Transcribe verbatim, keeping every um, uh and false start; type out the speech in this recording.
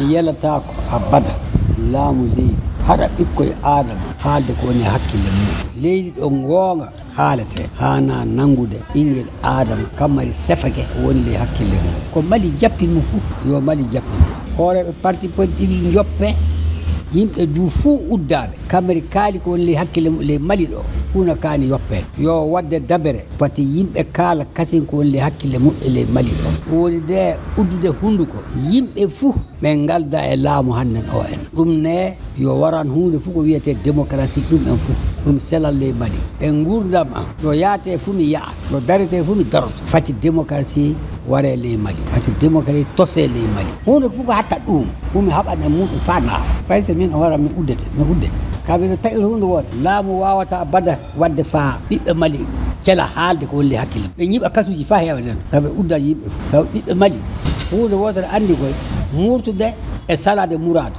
Mi yelataako abada laamu leydi haɗa ɓikkoy Aadama haalde ko woni e hakkille mum. Leydi ɗo goonga haalete, haanaa nanngude ɓinngel Aadama kamari sefake ko woni ley hakkille mum. Ko Mali jappi mo fuu, yo Mali jappi mo. Hooreeɓe parti politique ɗiɗi njoppe, yimɓe du fuu uddaaɓe kamari kaali ko woni ley hakkille mum ley Mali ɗo, fuu na kaani yoppee. Yo waɗde dabere, pati yimɓe kaala kasin ko woni ley hakkille muɓɓe ley Mali ɗo. Ɗum woni de uddude hunnduko yimɓe fuu ɓe ngalda e laamu hannden o en. Ɗum ne yo waran huunde fuu ko wiyetee démocratie ɗum en fuu. Ɗum selal ley Mali. E nguurndam am, no yaatee fuu mi yaha, no daretee fuu mi daroto. Fati démocratie waree ley Mali. Fati démocratie tosee ley Mali. Huunde fuu ko hatta ɗum, ɗum mi haɓan e muɗum faa naawa. Fay so min hoore am mi uddete, mi udde. Ka miɗo taƴa huunde woote. Laamu waawataa bada waɗde faa ɓiɓɓe Mali cela haalde ko woni ley hakkille. Ɓe ñiɓa kasuuji faa heewa nden. Sabu ɓe uddan yimɓe fuu. Sabu ɓiɓɓe Mali, huunde wootere anndi koy, muurtude e salaade muraadu.